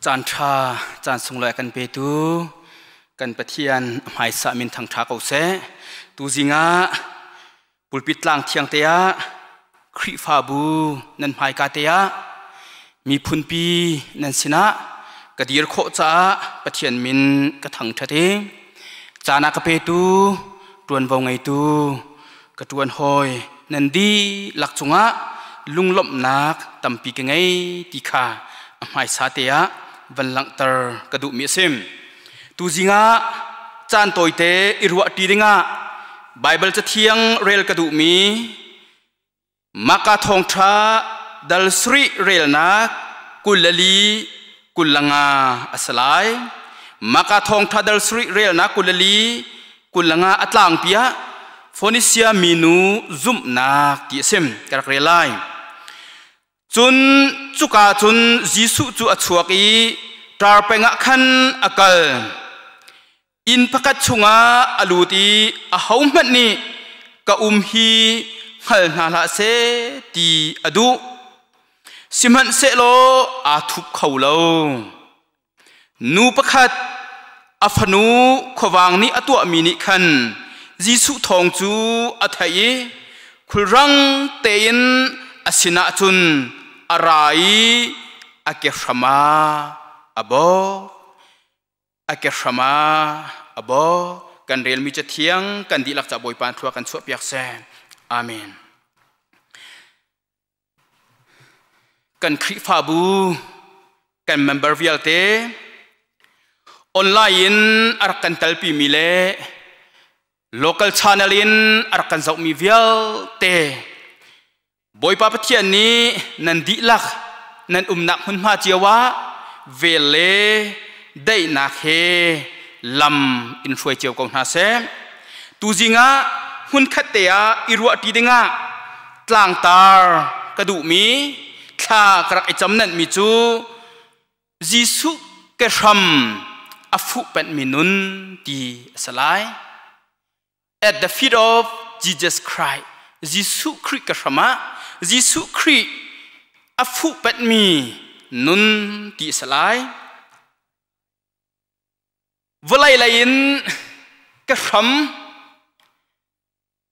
Caan ṭha, caan sunglawi a kan petu kan Pathian a hmaisa min thangṭha ko seh. Tuzing ah pulpit tlang thiang te ah Khrihfabu nan hmaika te ah miphunpi nan sinah ka dir khawh caah Pathian min ka thangṭhat i caan a ka petu ṭuanvo ngeitu ka ṭuan hawi nan dihlak cungah lunglawmhnak tampi ka ngei ti kha a hmaisa te ah van langhter ka duhmi a si. Tuzing ah caan tawite i ruahṭi dingah Baibal Cathiang rel ka duhmi Maka thawngṭha dal sarih relnak 24 25 a si lai. Maka thawngṭha dal sarih relnak 24 25 a tlangpi ah Fonisia minu zumhnak ti a sim ka rak rel lai. Cun cuka cun Jesuh cu a chuak i ṭar peng ah khan a kal. Inn pakhat chungah a lut i ahohmanh nih ka um hi hngal hna hlah seh ti a duh. Sihmanhsehlaw aa thup kho lo. Nu pakhat a fanu khuavang nih a tuahmi nih khan Jesuh thawng cu a theih i khulrang tein a sinah cun a ra i a kehram ah a bawk. A kehram ah a bawk. Kan relmi cathiang kan dihlak ca Bawipa thlua kan chuahpiak seh. Amen. Kan Khrihfabu kan member vialte online in a rak kan telpimi le local channel in a rak kan zohmi vialte Bawipa Pathian nih nan dihlak nan umnak hmunhma cio ah vel le daihnak he lam in hruai cio ko hna seh. Tuzing ah hmunkhat te ah i ruahṭi dingah tlangtar ka duhmi thla ka rak i camnanhmi cu Jesuh kehram a fuhpenhmi nun ti a si lai. At the feet of Jesus Christ. Jesuh Khrih ka hram ah Jesuh Khrih a fuhpenhmi nun ti a si lai. Vawlei lei in ka hram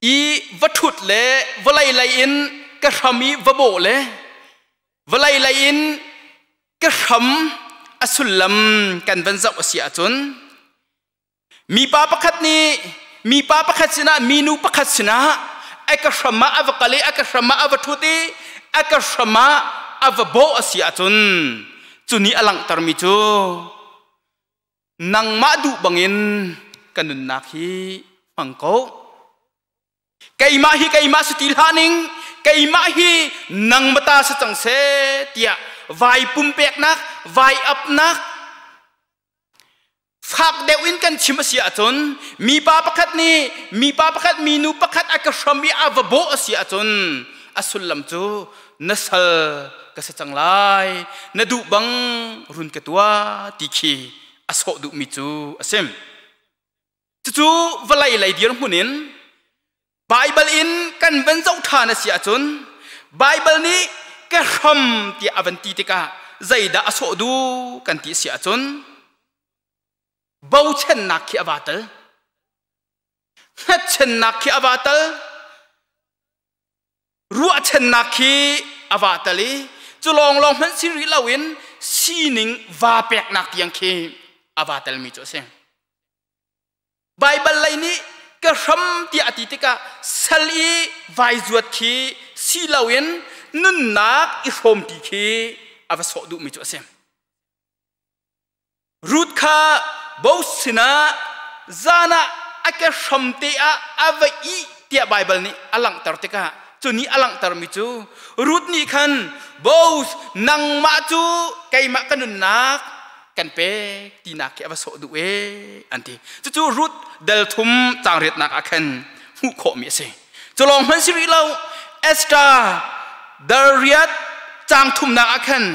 i va ṭhut le vawlei lei in ka hram i va bawh le vawlei lei in ka hram a sullam kan van zoh a si ahcun Mipa pakhat nih mipa pakhat sinah minu pakhat sinah a ka hram ah a va kal i a ka hram ah a va ṭhut i a ka hram ah a va bawh a si ahcun cu nih a langhtermi cu nangmah duh bangin ka nunnak hi hmang ko. Keimah hi keimah si ti hlah ning keimah hi nang mata si cang seh tiah vai pumpeknak vai apnak fak deuh in kan chim a si ahcun mipa pakhat nih mipa pakhat minu pakhat a ka hram i a va bawh a si ahcun a sullam cu na sal ka si cang lai na duh bang run ka tuah ti khi a sawh duhmi cu a si. Cucu vawlei lei dirhmun in Baibal in kan van zoh ṭhan a si ahcun Baibal nih ka hram tiah a van ti tikah zeidah a sawh duh kan ti a si ahcun bochannak khi a vaa tel hngatchannak khi a vaa tel ruahchannak khi a vaa tel i cu lawnglawng hmanh si rih loin sining vaa peknak tiang khi a vaa telmi cu a si. Baibal lei nih ka hram tiah a ti tikah sal i vai zuat khi si loin nunnak i hrawmpi khi a va sawh duhmi cu a si. Ruth kha Boaz sinah zan ah a ke hram te ah a va ih tiah Baibal nih a langhter tikah cu nih a langhtermi cu Ruth nih khan Boaz nangmah cu keimah ka nunnak kan pek tinak khi a va sawh duh ee an ti. Cucu Ruth dal thum caang riatnak ah khan hmuh khawhmi a si. Cu lawng hmanh si rih lo Esther dal riat caang thumnak ah khan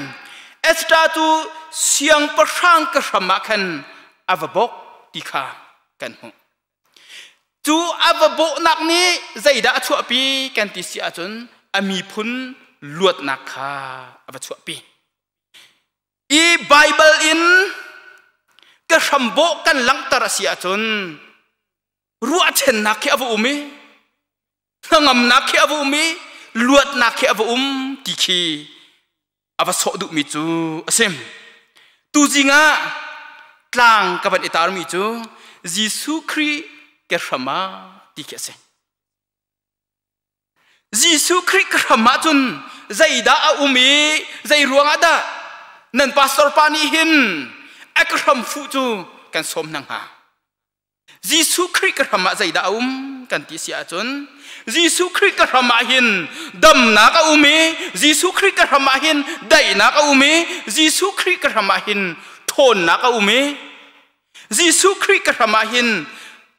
Esther cu siangpahrang ka hram ah khan a va bawk ti kha kan hmuh. Cu a va bawhnak nih zeidah a chuahpi kan ti si ahcun a miphun luatnak kha a va chuahpi. I Baibal in ka hrambawh kan langhter a si ahcun ruahchannak khi a va um i hnangamnak khi a va um i luatnak khi a va um ti khi a va sawh duhmi cu a si. Tuzing ah tlang ka van i tarmi cu Jesuh Khrih ke hram ah ti khi a si. Jesuh Khrih ka hram ahcun zeidah a um i zei ruangah dah nan pastor pa nih hin a ka hram fuh cu kan sawm hna hnga? Jesuh Khrih ka hram ah zeidah a um kan ti si ahcun Jesuh Khrih ka hram ah hin damnak a um i Jesuh Khrih ka hram ah hin daihnak a um i Jesuh Khrih ka hram ah hin ṭhawnnak a um i Jesuh Khrih ka hram ah hin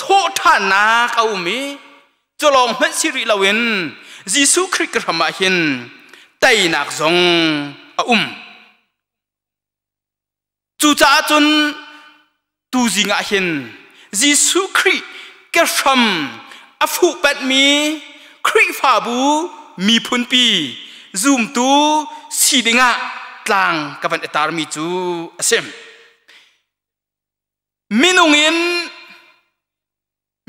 thawhṭhannak a um i culawng hmanh si rih loin Jesuh Khrih ka hram ah hin teinak zong a um. Cucaah cun tuzing ah hin Jesuh Khrih ke hram a fuhpenhmi Khrihfabu miphunpi zumtu si dingah tlang ka van i tarmi cu a si. Minung in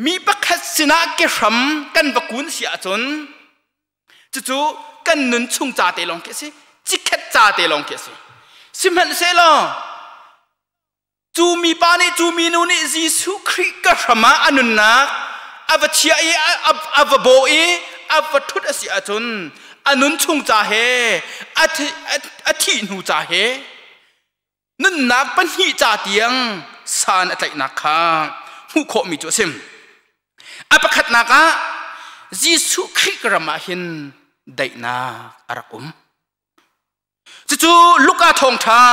mi pakhat sinah ke hram kan va kun si ahcun cucu kan nun chung ca te lawng khi a si, cikhet ca te lawng khi a si. Sihmanhsehlaw cu mipa nih, cu minu nih Jesuh Khrih ka hram ah a nunnak a va chiah i a va bawh i a va ṭhut a si ahcun a nun chung ca he a thih hnu ca he nunnak pahnih ca tiang san a tlaihnak kha hmuh khawhmi cu a si. A pakhatnak ah Jesuh Khrih ram ah hin daihnak a rak um. Cucu Luka thawngṭha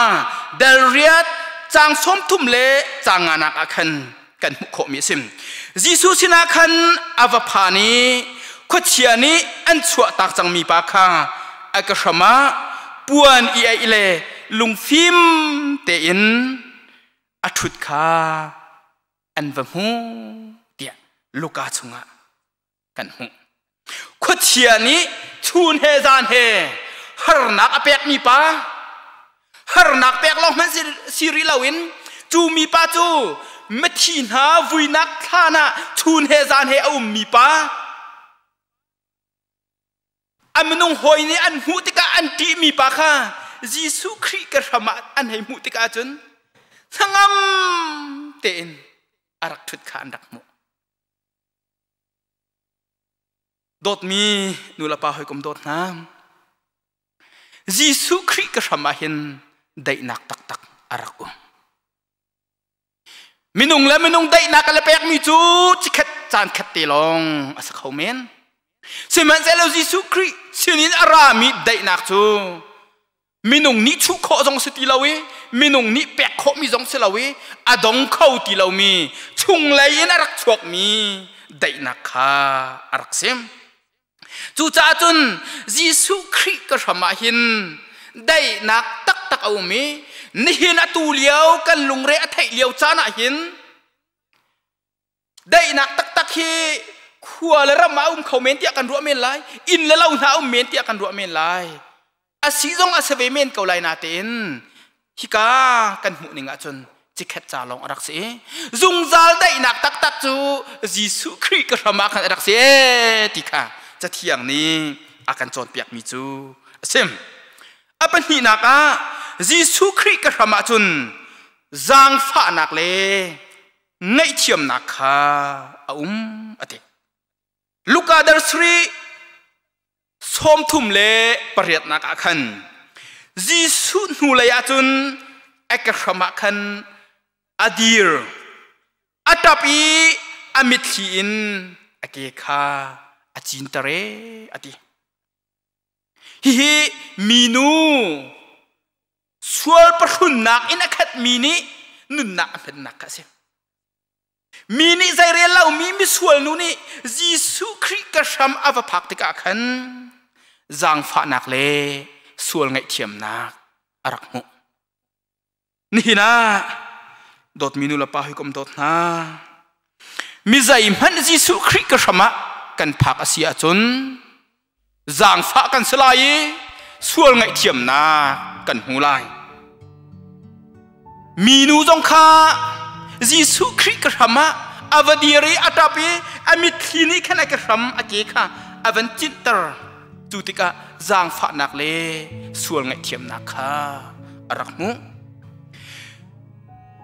dal riat caang 30 le caang nganak ah khan kan hmuh khawhmi a si. Jesuh sinah khan a va phan i khuachia nih an chuahtak cangmi pa kha a ka hram ah puan i aih le lungfim tein a ṭhut kha an va hmu tiah Luka chungah kan hmuh. Khuachia nih chun he zan he harnak a pekmi pa, harnak pek lawng hmanh si rih loin cu mi pa cu mithi hna vuinak thlan ah chun he zan he a ummi pa, a minung hawi nih an hmuh tikah an ṭihmi pa kha Jesuh Khrih ka hram ah an hei hmuh tikah cun hnangam tein a rak ṭhut kha an rak hmuh. Dawtmi nulepa hawikom dawt hna, Jesuh Khrih ka hram ah hin daihnak taktak a rak um. Minung le minung daihnak a le pekmi cu cikhat caan khat te lawng a si kho men. Sihmanhsehlaw Jesuh Khrih sinin a rami daihnak cu minung nih chuh khawh zong si ti lo i minung nih pek khawhmi zong si lo i a dong kho ti lomi chunglei in a rak chuakmi daihnak kha a rak si. Cucaah cun Jesuh Khrih ka hram ah hin daihnak taktak a um i nihin atu lio kan lungre a theih lio caan ah hin daihnak taktak hi khua le ram ah um kho men tiah kan ruah men lai, inn le lo hna um men tiah kan ruah men lai, a si zong a si ve men ko lai. Natein hika kan hmuh ning ahcun cikhet ca lawng a rak si. Zungzal daihnak taktak cu Jesuh Khrih ka hram ah khan a rak si ti kha Cathiang nih a kan cawnpiakmi cu a si. A pahnihnak ah Jesuh Khrih ka hram ahcun zaangfahnak le ngaihthiamnak kha a um a ti. Luka dar 38 ah khan Jesuh hnulei ah cun a ke hram ah khan a dir, a ṭap i a mitthli in a ke kha a cinter e a ti. Hihi minu sual pahrunnak in a khatmi nih nunnak a hmannak kha a si. Mi nih zeirel lomi misual nu nih Jesuh Khrih ka hram a va phak tikah khan zaangfahnak le sual ngaihthiamnak a rak hmuh. Nihin ah dawtmi nu le pa hawikom dawt hna, mi zeihmanh Jesuh Khrih ka hram ah kan phak a si ahcun zaangfah kan si lai i sual ngaihthiamnak kan hmu lai. Minu zong kha Jesuh Khrih ka hram ah a va dir i a ṭap i a mitthli nih khan a ka hram a ke kha a van cinhter. Cu tikah zaangfahnak le sual ngaihthiamnak kha a rak hmuh.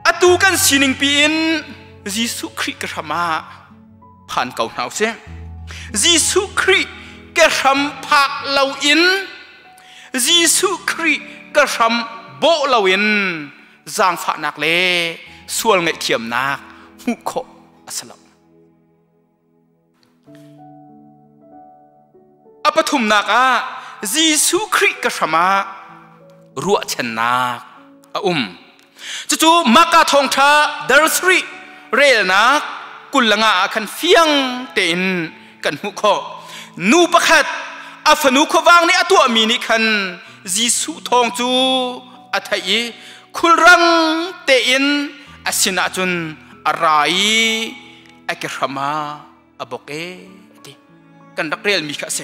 Atu kan sining piin Jesuh Khrih ka hram ah phan ko hna usih. Jesuh Khrih ke hram phak loin Jesuh Khrih ka hram bawh loin zaangfahnak le sual ngaihthiamnak hmuh khawh a si lo. A pathumnak ah Jesuh Khrih ka hram ah ruahchannak a um. Cucu Maka thawngṭha dal sarih relnak 25 ah khan fiang tein kan hmuh khawh. Nu pakhat a fanu khuavang nih a tuahmi nih khan Jesuh thawng cu a theih i khulrang tein a sinah cun a ra i a ke hram ah a bok e a ti. Kan rak relmi kha a si.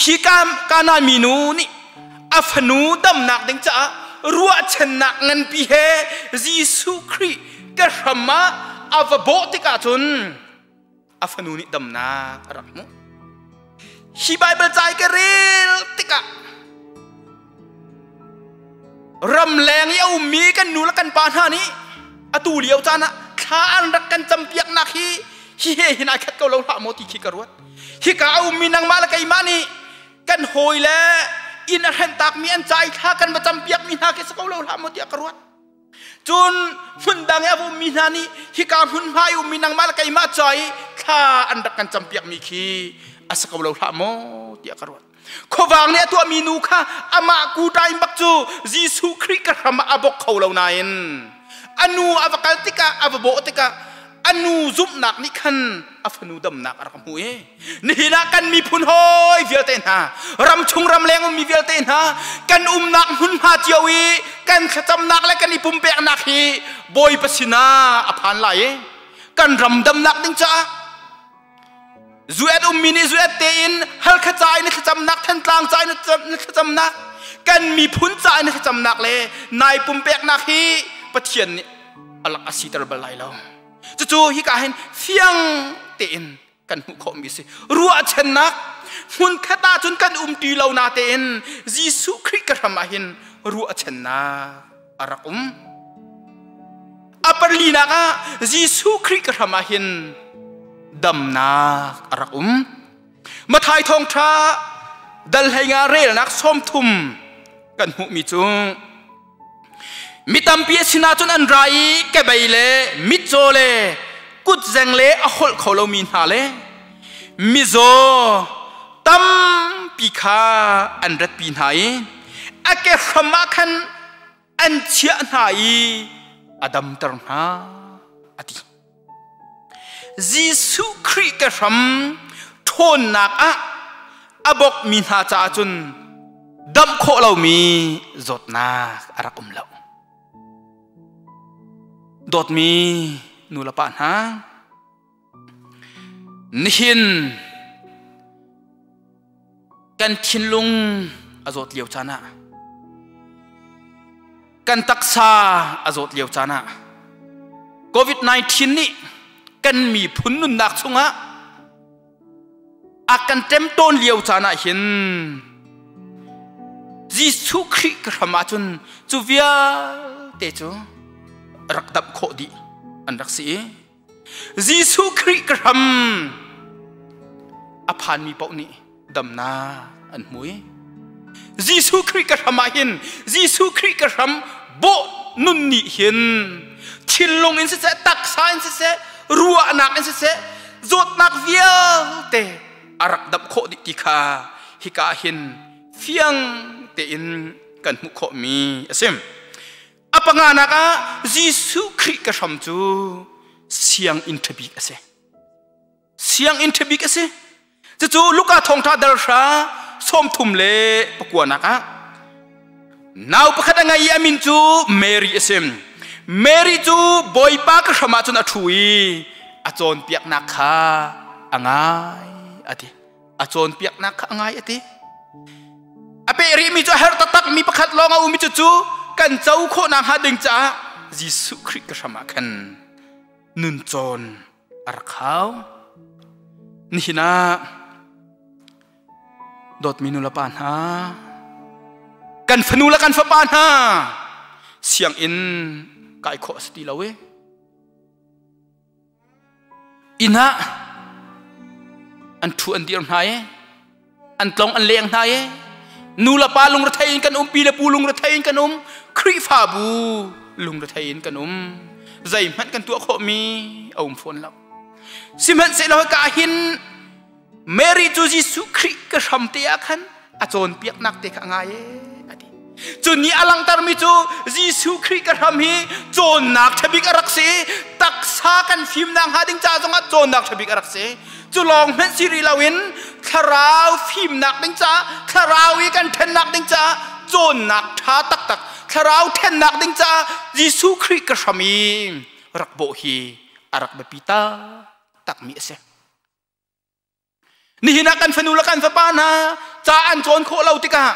Hi Kana minu nih a fanu damnak ding caah ruahchannak nganpi he Jesuh Khrih ke hram ah a va bawh tikah cun a fanu nih damnak a rak hmuh. Hi Baibal ca i ka rel tikah ramleng i a ummi kan nu le kan pa hna nih atu lio caan ah thla an rak kan campiaknak hi hi he hin ai khat ko lo hlah maw ti khi ka ruat. Hika a ummi nangmah le keimah nih kan hawi le inn a hrentakmi an ca i thla kan va campiakmi hna khi si ko lo hlah maw tiah ka ruat. Cun hmundang i a va ummi hna nih hika hmunhma i ummi nangmah le keimah ca i thla an rak kan campiakmi khi a si ko lo hlah maw tiah ka ruat. Khuavang nih a tuahmi nu kha amah kuṭain bak cu Jesuh Khrih ka hram ah a bok kho lo nain a nu a va kal tikah a va bawh tikah a nu zumhnak nih khan a fanu damnak a rak hmu i nihin ah kan miphun hawi vialte hna ramchung ramleng ummi vialte hna kan umnak hmunhma cio i kan thlacamnak le kan i pumpeknak hi Bawipa sinah a phan lai i kan ram damnak ding caah Zuet ummi nih zuet tein Halkha ca in thlacamnak Thantlang ca in thlacamnak kan miphun ca in thlacamnak le nai pumpeknak hi Pathian nih alak a siter bal lai lo. Cucu hika hin fiang tein kan hmuh khawhmi a si. Ruahchannak hmunkhat ahcun kan um ti lo na tein Jesuh Khrih ka hram ah hin ruahchannak a rak um. A palinak ah Jesuh Khrih ka hram ah hin damnak a rak um. Mathai thawngṭha dal hleinga relnak 30 kan hmuhmi cu mi tampi a sinah cun an ra i kebei le mitcaw le kutzeng le a holh kho lomi hna le mizaw tampi kha an ratpi hna i a ke hram ah khan an chiah hna i a damter hna a ti. Jesuh Khrih ke hram ṭhawnnak ah a bawkmi hna caah cun damh khawh lomi zawtnak a rak um lo. Dawtmi nu le pa hna, nihin kan thinlung a zawt lio caan ah kan taksa a zawt lio caan ah COVID-19 nih kan miphun nunnak chungah a kan ṭemtawn lio caan ah hin Jesuh Khrih ka hram ahcun cu vialte cu rak damh khawh dih an rak si i Jesuh Khrih ka hram a phanmi paoh nih damnak an hmu i Jesuh Khrih ka hram ah hin Jesuh Khrih ka hram bawh nun nih hin thinlung in siseh taksa in siseh ruahnak in siseh zawtnak vialte a rak damh khawh dih ti kha hika hin fiang tein kan hmuh khawhmi a si. A panganak ah Jesuh Khrih ka hram cu sianginn ṭhabik a si. Sianginn ṭhabik a si. Cucu Luka thawngṭha dal hra 39 nak ah nau pakhat a ngei i a min cu Mary a si. Mary cu Bawipa ka hram ah cun a ṭhu i a cawnpiaknak kha a ngai a ti. A cawnpiaknak kha a ngai a ti. A peh rihmi cu a herh taktak mi pakhat lawng a um i cucu kan co khawh nakhnga ding caah Jesuh Khrih ka hram ah khan nun cawn a rak hau. Nihin ah dawtmi nu le pa hna, kan fanu le kan fapa hna sianginn kai khawh a si ti lo i inn ah an ṭhu an dir hna i an tlong an leng hna i nu le pa lungrethei in kan um, pi le pu lungrethei in kan um, Khrihfabu lungrethei in kan um. Zeihmanh kan tuah khawhmi a um fawn lo. Sihmanhsehlaw hika ah hin Mary cu Jesuh Khrih ka hram te ah khan a cawnpiaknak te kha a ngai e a ti. Cu nih a langhtermi cu Jesuh Khrih ka hram hi cawnnak ṭhabik a rak si. Taksa kan fimnak hnga ding ca zongah cawnnak ṭhabik a rak si. Cu lawng hmanh si rih loin thlarau fimnak ding caah, thlarau i kan ṭhennak ding caah cawnnak ṭha taktak, thlarau ṭhennak ding caah Jesuh Khrih ka hram i rak bawh hi a rak biapi taktakmi a si. Nihin ah kan fanu le kan fapa hna ca an cawn khawh lo tikah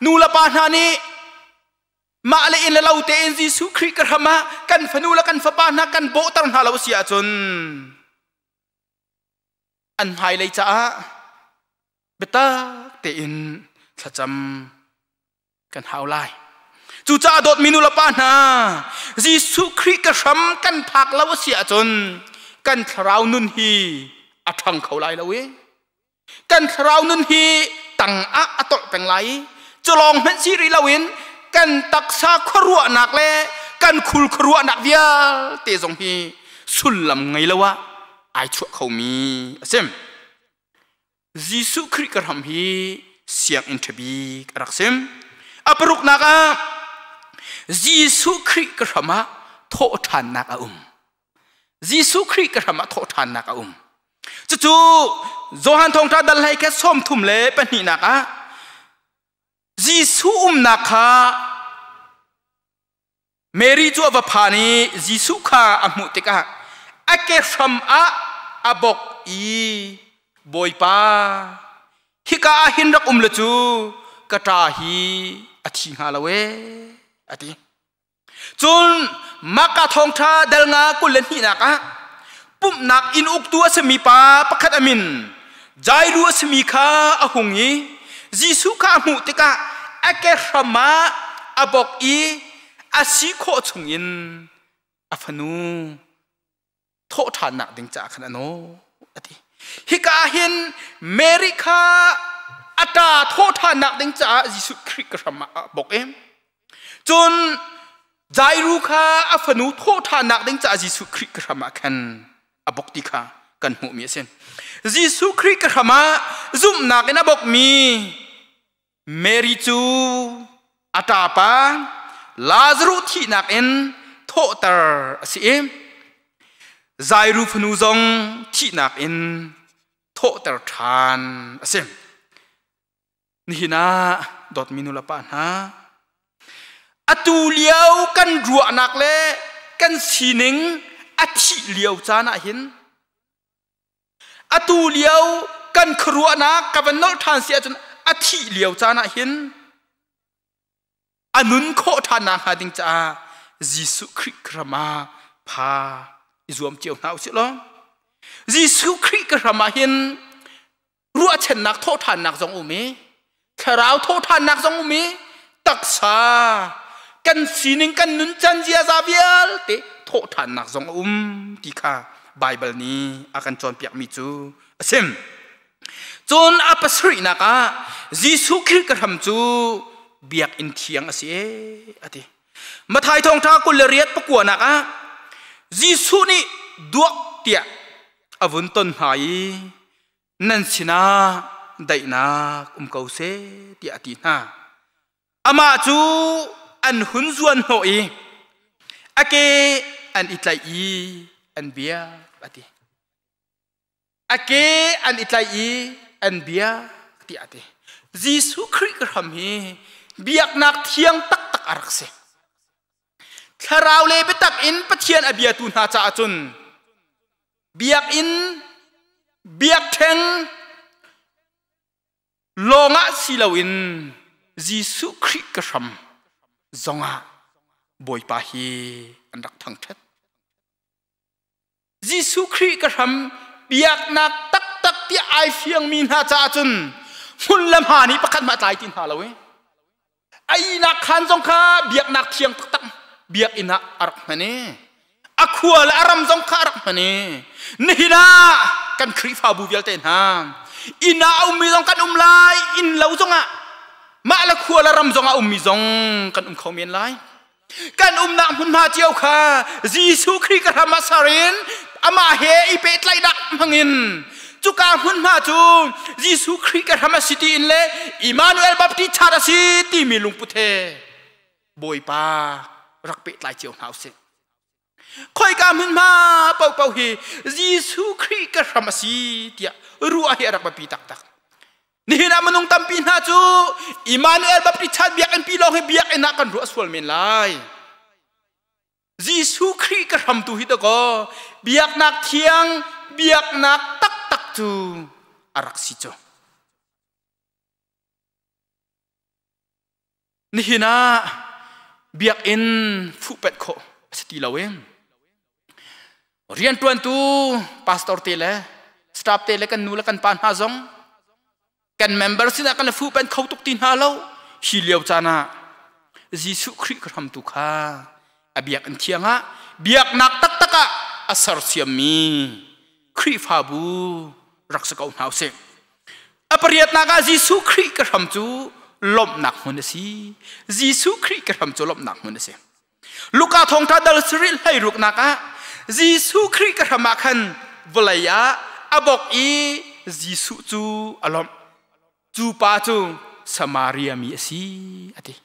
nu le pa hna nih mah le inn le lo tein Jesuh Khrih ka hram ah kan fanu le kan fapa hna kan bawhter hna lo si ahcun an hmailei caah biatak tein thlacam kan hau lai. Cucaah dawtmi nu le pa hna, Jesuh Khrih ka hram kan phak lo a si ahcun kan thlarau nun hi a ṭhang kho lai lo i kan thlarau nun hi tang ah a tolh peng lai i cu lawng hmanh si rih loin kan taksa khuaruahnak le kan khul khuaruahnak vialte zong hi sullam ngei lo ah ai chuah khomi a si. Jesuh Khrih ka hram hi sianginn ṭhabik a rak si. A paruknak ah Jesuh Khrih ka hram ah thawhṭhannak a um. Jesuh Khrih ka hram ah thawhṭhannak a um. Cucu Johan Thawngṭha dal hlei khe 32nak ah Jesuh umnak kha Mary cu a va phan i Jesuh kha a hmuh tikah a ke hram ah a bok i, "Bawipa, hika ah hin rak um le cu ka ṭa hi a thi hnga lo ee," a ti. Cun Marka thawngṭha dal nga 22nak ah pumhnak inn uktu a simi pa pakhat a min Jairu a simi kha a hung i Jesuh kha a hmuh tikah a ke hram ah a bok i a si khawh chungin a fanu thawhṭhannak ding caah khan a nawl a ti. Hika ah hin Mary kha a ṭa thawhṭhannak ding caah Jesuh Khrih ka hram ah a bok i cun Jairu kha a fanu thawhṭhannak ding caah Jesuh Khrih ka hram ah khan a bok ti kha kan hmuhmi a si. Jesuh Khrih ka hram ah zumhnak in a bokmi Mary cu a ṭapa Lazaruh thihnak in thawhter a si i Jairu fanu zong thihnak in thawhter ṭhan a si. Nihin ah dawtmi nulepa hna, atu lio kan ruahnak le kan sining a thih lio caan ah hin atu lio kan khuaruahnak ka van nolh ṭhan si ahcun a thih lio caan ah hin a nun khawh ṭhan nakhnga ding caah Jesuh Khrih ram ah pha i zuam cio hna usih law Jesuh Khrih ka ram ah hin ruahchannak thawhṭhannak zong um i thlarau thawhṭhannak zong um i taksa kan sining kan nuncan ziaza vialte thawhṭhannak zong a um ti kha Baibal nih a kan cawnpiakmi cu a si. Cun a pasarihnak ah Jesuh Khrih ka hram cu biakinn thiang a si ee a ti. Mathai thawngṭha 28 pakuanak ah Jesuh nih duak tiah a vun ton hna i nan sinah daihnak um ko seh tiah a ti hna. Amah cu an hun zuan hnawh i a ke an i tlaih i an biak a ti. A ke an i tlaih i an biak tiah a ti. Jesuh Khrih ka hram hi biaknak thiang taktak a rak si. Thlarau le biatak in Pathian a biatu hna caah cun biakinn biakṭheng lawngah si loin Jesuh Khrih ka hram zongah Bawipa hi an rak thangṭhat. Jesuh Khrih ka hram biaknak taktak ti ai fiangmi hna caah cun hmun le hma nih pakhat hmah tlai ti hna lo i ainak khaan zong kha biaknak thiang taktak biakinn ah a rak hman i a khua le a ram zong kha a rak hman i nihin ah kan Khrihfabu vialte hna inn ah a ummi zong kan um lai, inn lo zongah mah le khua le ram zongah ummi zong kan um kho men lai. Kan umnak hmunhma cio kha Jesuh Khrih ka hram ah ser in amah he i pehtlaihnak hmangin cuka hmunhma cu Jesuh Khrih ka hram a si tiin le Emmanuel Baptist Church a si timi lungput he Bawipa rak pehtlai cio hna usih. Khoika hmunhma paohpaoh hi Jesuh Khrih ka hram a si tiah ruah hi a rak biapi taktak. Nihin ah minung tampi hna cu Emmanuel Baptist Church biakinn pi lawng hi biakinn ah kan ruah sual men lai. Jesuh Khrih ka hramtu hi dakaw biaknak thiang, biaknak taktak cu a rak si cu. Nihin ah biakinn fuhpet khawh a si ti lo i rianṭuantu pastor te le staff te le kan nu le kan pa hna zong kan member sinah kan fuhpen kho tuk ti hna lo. Hi lio caan ah Jesuh Khrih ka hramtu kha a biakinn thiang ah biaknak taktak ah a sersiammi Khrihfabu rak si ko hna usih. A pariatnak ah Jesuh Khrih ka hram cu lawmhnak hmun a si. Jesuh Khrih ka hram cu lawmhnak hmun a si. Luka thawngtha dal sarih hleiruknak ah Jesuh Khrih ka hram ah khan vawlei ah a bok i Jesuh cu a lawmh. Cu pa cu Samaria mi a si a ti.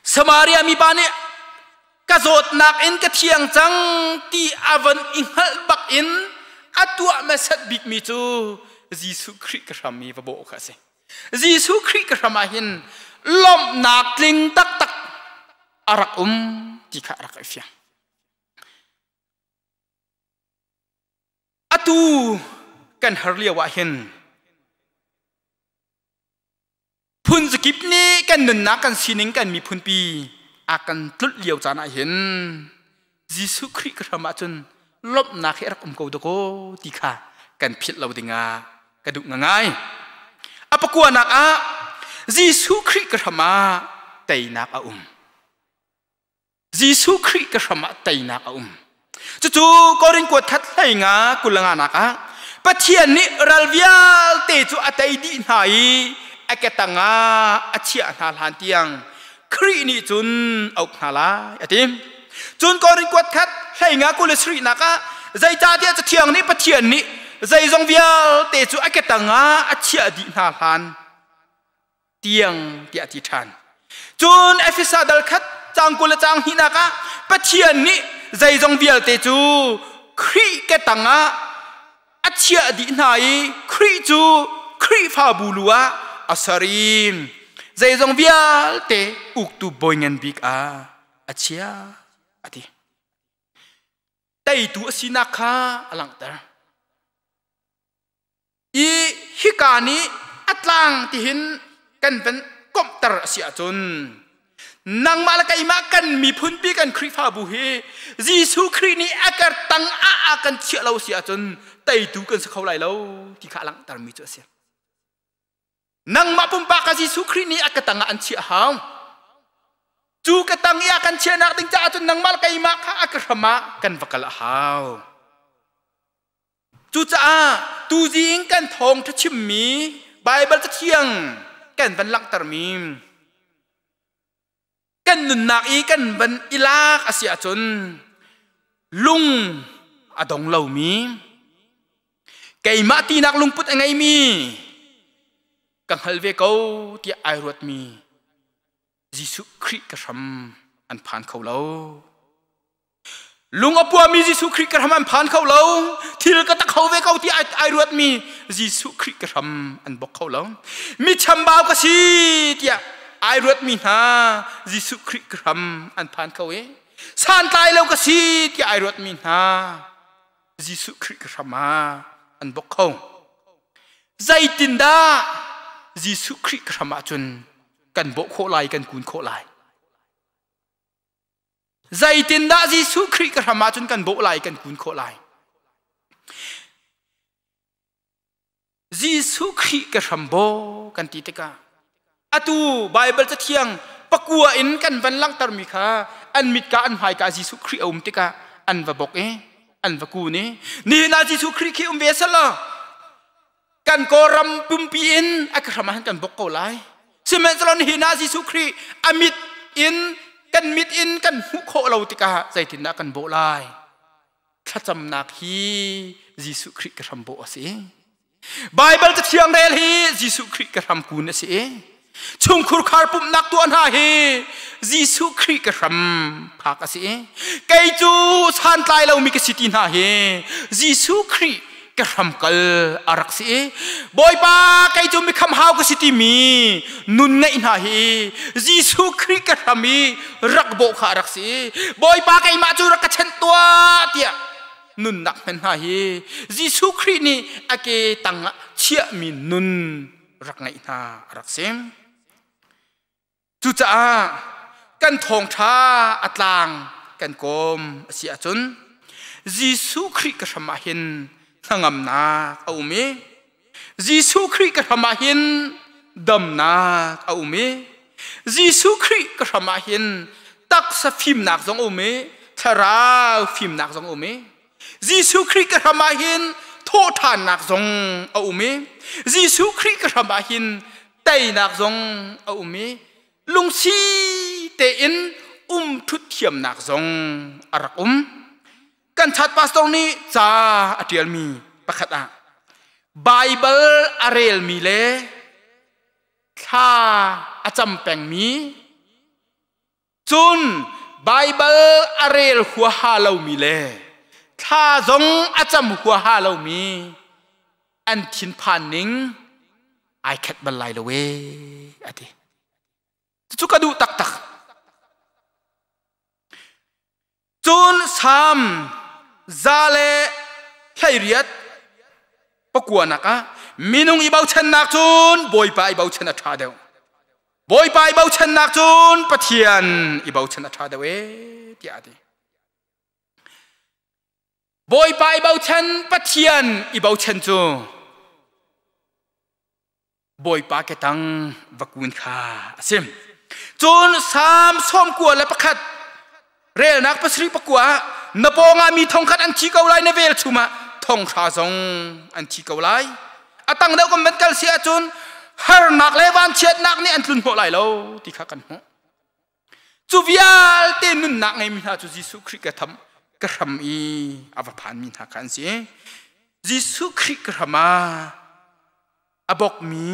Samaria mipa nih ka zawtnak in ka thiang cang ti a von i hngalh bak in a tuah hmasat bikmi cu Jesuh Khrih ka hram i va bawh kha a si. Jesuh Khrih ka hram ah hin lawmhnak tling taktak a rak um ti kha a rak i fiang. Atu kan har lio ah hin phun zakip nih kan nunnak, kan sining, kan miphunpi a kan tlulh lio caan ah hin Jesuh Khrih ka hram ahcun lawmhnak hi a rak um ko dakaw ti kha kan philh lo dingah ka duh ngai. A pakuanak ah Jesuh Khrih ka hram ah teinak a um. Jesuh Khrih ka hram ah teinak a um. Cucu Korin kuat khat hlei nga kulanga nak ah Pathian nih ral vialte cu a tei dih hna i a ketang ah a chiah hna hlan tiang Khrih nih cun a uk hna lai a ti. Cun Korin kuat khat hlei nga kul le sarihnak ah zeicahtiah Cathiang nih Pathian nih zeizong vialte cu a ketang ah a chiah dih hna hlan tiang tiah a ti ṭhan. Cun Efesa dal khat caang 20 le caang hnihnak ah Pathian nih zeizong vialte cu Khrih ke tangah a chiah dih hna i Khrih cu Khrihfabu lu ah a ser i zeizong vialte uktu bawi ngan bik ah a chiah a ti. Teitu a sinak kha a langhter. I hika nih a tlang tihin kan van komhter a si ahcun nangmah le keimah kan miphunpi kan Khrihfabu hi Jesuh Khrih nih a kar tang ah a kan chiah lo si ahcun teitu kan si kho lai lo ti kha a langhtermi cu a si. Nangmah pumpak ka Jesuh Khrih nih a ka tang ah an chiah hau. Cu ka tang i a kan chiahnak ding caah cun nangmah le keimah kha a ka hram ah kan va kal a hau. Cucaah tuzing kan thawngṭha chimmi Baibal Cathiang kan van langhtermi kan nunnak i kan van i lak a si ahcun lung a dong lomi, keimah tinak lungput a ngeimi, ka hngal ve ko tiah ai ruatmi Jesuh Khrih ka hram an phan kho lo. Lung a puami Jesuh Khrih ka hram an phan kho lo. Thil ka tak kho ve ko ti ai ruatmi Jesuh Khrih ka hram an bok kho lo. Mi chambau ka si tiah ai ruatmi hna Jesuh Khrih ka hram an phan kho i santlai lo ka si tiah ai ruatmi hna Jesuh Khrih ka hram ah an bok kho. Zeitindah Jesuh Khrih ka hram ahcun kan bawh khawh lai, kan kun khawh lai? Zeitindah Jesuh Khrih ka hram ahcun kan bawh lai, kan kun khawh lai? Jesuh Khrih ka hram baw kan ti tikah atu Baibal cathiang pakua in kan van langhtermi kha an mitka an hmaika Jesuh Khrih a um tikah an va bok i an va kun i nihin ah Jesuh Khrih khi um ve selaw kan Kawlram pumpi in a ka hram ah kan bok ko lai. Sihmanhsehlaw nihin ah Jesuh Khrih a mit in kan mit in kan hmuh khawh lo tikah zeitindah kan bawh lai? Thlacamnak hi Jesuh Khrih ka hram bawh a si. Baibal cathiang rel hi Jesuh Khrih ka hram kun a si. Chungkhur khar pumhnak tuah hna hi Jesuh Khrih ka hram phak a si. Kei cu santlai lomi ka si ti hna hi Jesuh Khrih ka hram kal a rak si i Bawipa kei cu mikham hau ka si timi nun ngeih hna hi Jesuh Khrih ka hram i rak bawh kha a rak si i Bawipa keimah cu rak ka chenh tuah tiah nunnak hmen hna hi Jesuh Khrih nih a ke tangah chiahmi nun rak ngeih hna a rak si. Cucaah kan thawngṭha a tlang kan kawm a si ahcun Jesuh Khrih ka hram ah hin hnangamnak a um i Jesuh Khrih ka hram ah hin damnak a um i Jesuh Khrih ka hram ah hin taksa fimnak zong a um i thlarau fimnak zong a um i Jesuh Khrih ka hram ah hin thawhṭhannak zong a um i Jesuh Khrih ka hram ah hin teinak zong a um i lungsi tein um ṭhut thiamnak zong a rak um. Kan chat pastor nih ca a ṭialmi pakhat ah Baibal a relmi le thla a cam pengmi Cun Baibal a rel huaha lomi le thla zong a cam huaha lomi an thinphan ning ai khat bal lai lo ee a ti. Cucu ka duh taktak. Cun Salm 118 pakuanak ah minung i bochannak cun Bawipa i bochan a ṭha deuh. Bawipa i bochannak cun Pathian i bochan a ṭha deuh ee tiah a ti. Bawipa i bochan Pathian i bochan cu Bawipa ketang va kun kha a si. Cun Salm 91 relnak 7 pakua ah na pawngah mi thongkhat an thi ko lai na velchum ah thonghra zong an thi ko lai. A tang deuh kan van kal si ahcun harnak le vanchiatnak nih an tlun hnawh lai lo ti kha kan hmuh. Cu vialte nunnak ngeimi hna cu Jesuh Khrih ka tham ka hram i a va phanmi hna kha an si. Jesuh Khrih ka hram ah a bawkmi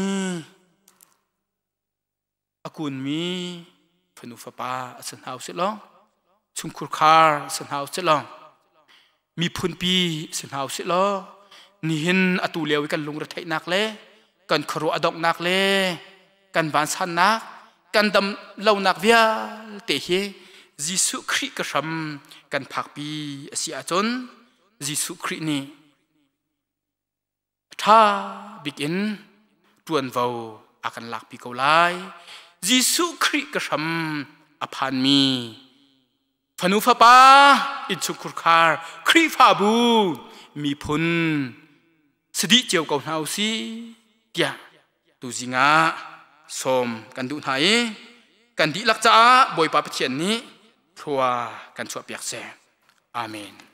a kunmi fanu fapa a si hna usih law chungkhur khar a si hna usih law miphunpi si hna usih law nihin atu lio i kan lungretheihnak le kan khuaruah a donghnak le kan vansannak kan dam lonak vialte hi Jesuh Khrih ka hram kan phakpi a si ahcun Jesuh Khrih nih ṭha bik in ṭuanvo a kan lakpi ko lai. Jesuh Khrih ka hram a phanmi fanu fapa innchungkhur khar Khrihfabu miphun si dih cio ko hna usih tiah tuzing ah sawm kan duh hna i kan dihlak caah Bawipa Pathian nih thlua kan chuahpiak seh. Amen.